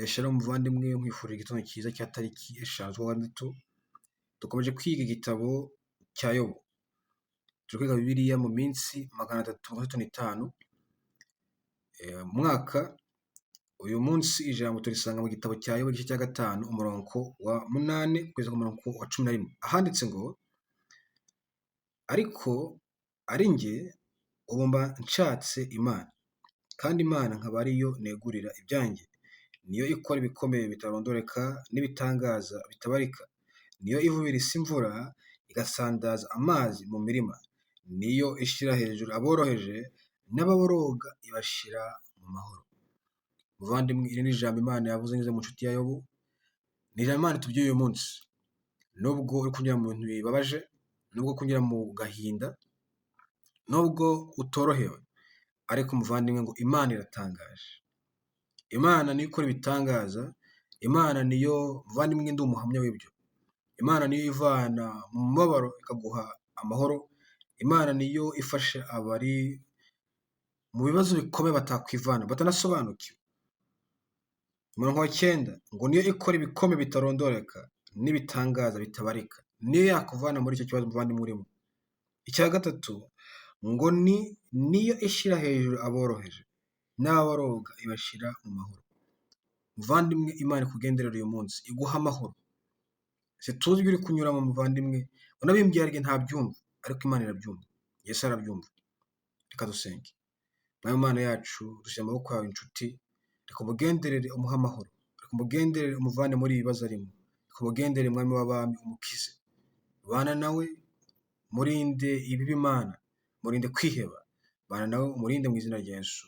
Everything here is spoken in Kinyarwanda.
Shalom muvandimwe, nkwifurije igitondo cyiza cya tariki 5 z'ukwa gatandatu. Dukomeje kwiga igitabo cya Yobu. Turi kwiga Bibiliya mu minsi 365 mu mwaka. Uyu munsi ijambo turisanga mu gitabo cya Yobu, igice cya 5, umurongo wa 8 kugeza ku murongo wa 11. Ahanditse ngo: "Ariko ari njye, ubu mba nshatse Imana, kandi Imana nkaba ariyo negurira ibyanjye. Niyo ikora ibikomeye bitarondoreka n'ibitangaza bitabarika. Niyo ivubira isi imvura, igasandaza amazi mu mirima. Niyo ishyira hejuru aboroheje, n'ababoroga ibashyira mu mahoro." Muvandimwe, iri ni ijambo Imana yavuze ngeze mu nshuti ya Yobu. Ni ijambo Imana itubwiye uyu munsi. Nubwo uri kunyura mu bintu bibabaje, nubwo kunyura mu gahinda, nubwo utorohewe, ariko muvandimwe, ngo Imana iratangaje. Imana niyo ikora ibitangaza, Imana niyo, muvandimwe, ndi umuhamya w'ibyo. Imana niyo ivana mu mubabaro ikaguha amahoro. Imana niyo ifasha abari mu bibazo bikomeye batakwivana, batanasobanukiwe. Umurongo wa 9 ngo: "Niyo ikora ibikomeye bitarondoreka n'ibitangaza bitabarika." Niyo yakuvana muri icyo kibazo, muvandimwe, urimo. Icya gatatu ngo ni niyo ishyira hejuru aboroheje, n'ababoroga ibashyira mu mahoro. Muvandimwe, Imana ikugenderera uyu munsi, iguha amahoro. Situzi ibyo uri kunyuramo, muvandimwe, unabimbwira ntabyumva, ariko Imana irabyumva, Yesu arabyumva. Reka dusenge. Mwami Imana yacu, dushyira amaboko yawe inshuti, reka umugenderere umuhe amahoro, reka umugenderere umuvane muri ibi bibazo arimo, reka umugenderere, Mwami w'abami, umukize. Bana nawe, murinde ibibi Imana, murinde kwiheba, bana nawe umurinde mu izina rya Yesu.